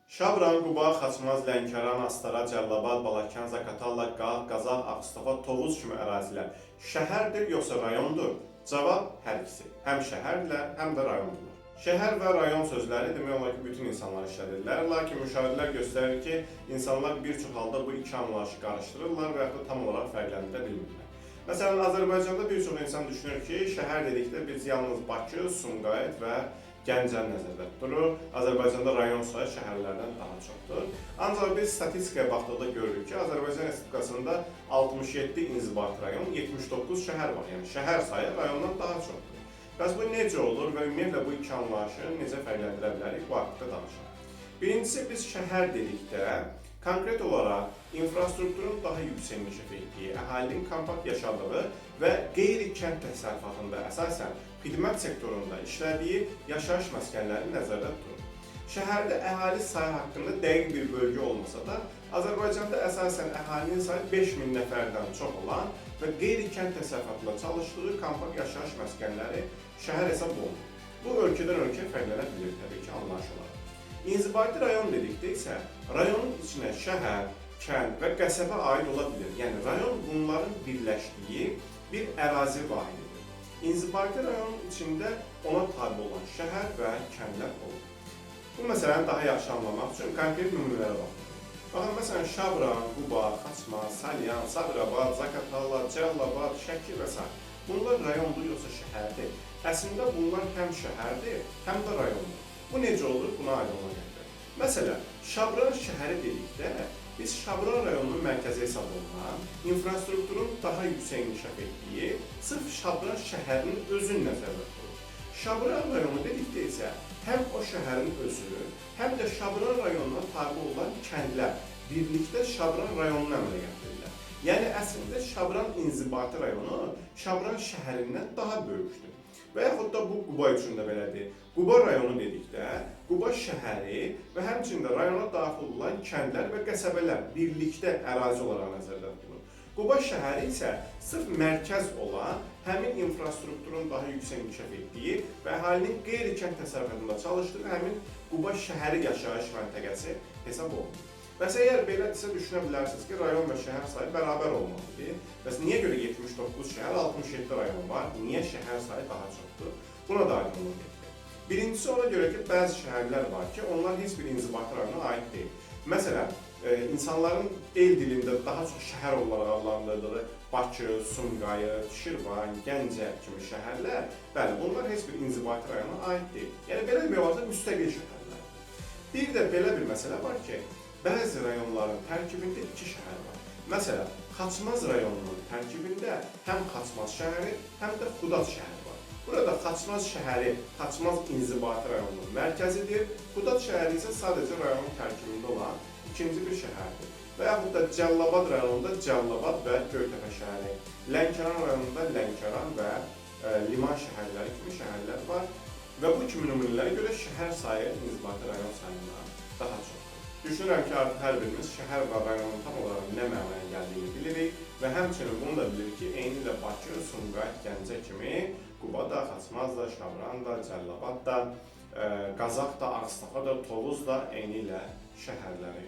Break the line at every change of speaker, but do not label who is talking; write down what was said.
Şabran, Quba, Xaçmaz, Lənkəran, Astara, Cəllabad, Balakən, Zaqatala, Qağ, Qazax, Ağstafa, Tovuz kimi ərazilər şəhərdir yoxsa rayondur? Cavab hər ikisi. Həm şəhərdirlər, həm də rayondurlar. Şəhər və rayon sözləri demək olar ki, bütün insanlar işlədirlər. Lakin müşahidələr göstərir ki, insanlar bir çox halda bu iki anlayışı qarışdırırlar və yaxud da tam olaraq fərqləndirə bilmirlər. Məsələn, Azərbaycanda bir çox insan düşünür ki, şəhər dedikdə biz yalnız Bakı, Sumqayıt və Gəncəni nəzərdə tuturuq. Azərbaycanda rayon sayı şəhərlərdən daha çoxdur. Ancaq biz statistikaya baxdıqda görürük ki, Azərbaycan Respublikasında 67 inzibati rayon, 79 şəhər var. Yəni şəhər sayı rayondan daha çoxdur. Bəs bu necə olur və ümumiyyətlə bu iki anlayışı necə fərqləndirə bilərik? Bu haqqda danışaq. Birincisi, biz şəhər dedikdə konkret olaraq infrastrukturun daha yüksək inkişaf etdiyi, əhalinin kompakt yaşadığı və qeyri-kənd təsərrüfatında əsasən xidmət sektorunda işlədiyi yaşayış məskənlərini nəzərdə tuturuq. Şəhərdə əhali sayı haqqında dəqiq bir bölgü olmasa da, Azərbaycanda əsasən əhalinin sayı 5000 nəfərdən çox olan və qeyri-kənd təsərrüfatında çalışdığı kompakt yaşayış məskənləri şəhər hesab olunur. Bu ölkədən ölkəyə fərqlənə bilir təbii ki, anlayış olaraq. İnzibati rayon dedikdə isə rayonun içinə şəhər, kənd və qəsəbə aid ola bilir. Yəni rayon bunların birləşdiyi bir ərazi vahididir. İnzibati rayonun içində ona tabe olan şəhər və kəndlər olur. Bu məsələni daha yaxşı anlamaq üçün konkret nümunələrə baxmalıyıq. Baxın, məsələn, Şabran, Quba, Xaçmaz, Salyan, Sabirabad, Zaqatala, Cəllabad, Şəki və sair. Bunlar rayondur yoxsa şəhərdir? Əslində bunlar həm şəhərdir, həm də rayondur. Bu necə olur? Buna aydınlıq gətirək. Məsələn, Şabran şəhəri dedikdə biz Şabran rayonunun mərkəzi hesab olunan, infrastrukturun daha yüksək inkişaf etdiyi sırf Şabran şəhərinin özünü nəzərdə tuturuq. Şabran rayonu dedikdə isə həm o şəhərin özü, həm də Şabran rayonuna tabe olan kəndlər birlikdə Şabran rayonunu əmələ gətirirlər. Yəni əslində Şabran inzibati rayonu Şabran şəhərindən daha böyükdür. Və yaxud da bu Quba üçün də belədir. Quba rayonu dedikdə Quba şəhəri və həmçinin də rayona daxil olan kəndlər və qəsəbələr birlikdə ərazi olaraq nəzərdə tutulur. Quba şəhəri isə sırf mərkəz olan, həmin infrastrukturun daha yüksək inkişaf etdiyi və əhalinin qeyri-kənd təsərrüfatında çalışdığı həmin Quba şəhəri yaşayış məntəqəsi hesab olunur. Bəs əgər belədirsə düşünə bilərsiniz ki, rayon və şəhər sayı bərabər olmalıdır. Bəs niyə görə 79 şəhər, 67 rayon var? Niyə şəhər sayı daha çoxdur? Buna da aydınlıq gətirək. Birincisi ona görə ki, bəzi şəhərlər var ki, onlar heç bir inzibati rayona aid deyil. Məsələn, insanların el dilində daha çox şəhər olaraq adlandırdığı Bakı, Sumqayıt, Şirvan, Gəncə kimi şəhərlər, bəli, bunlar heç bir inzibati rayona aid deyil. Yəni belə demək olar ki, müstəqil şəhərlər. Bir də belə bir məsələ var ki, bəzi rayonların tərkibində iki şəhər var. Məsələn, Xaçmaz rayonunun tərkibində həm Xaçmaz şəhəri, həm də Xudad şəhəri var. Burada Xaçmaz şəhəri Xaçmaz inzibati rayonunun mərkəzidir. Xudad şəhəri isə sadəcə rayonun tərkibində olan ikinci bir şəhərdir. Və yaxud da Cəllabad rayonunda Cəllabad və Göytəpə şəhəri, Lənkəran rayonunda Lənkəran və Liman şəhərləri kimi şəhərlər var. Və bu kimi nümunələrə görə şəhər sayı inzibati rayon sayından daha çoxdur. Düşünürəm ki, artıq hər birimiz şəhər və rayonun tam olaraq nə mənaya gəldiyini bilirik və həmçinin bunu da bilirik ki, eynilə Bakı, Sumqayıt, Gəncə kimi Quba da, Xaçmaz da, Şabran da, Cəllabad da, Qazax da, Ağstafa da, Tovuz da eynilə şəhərləri.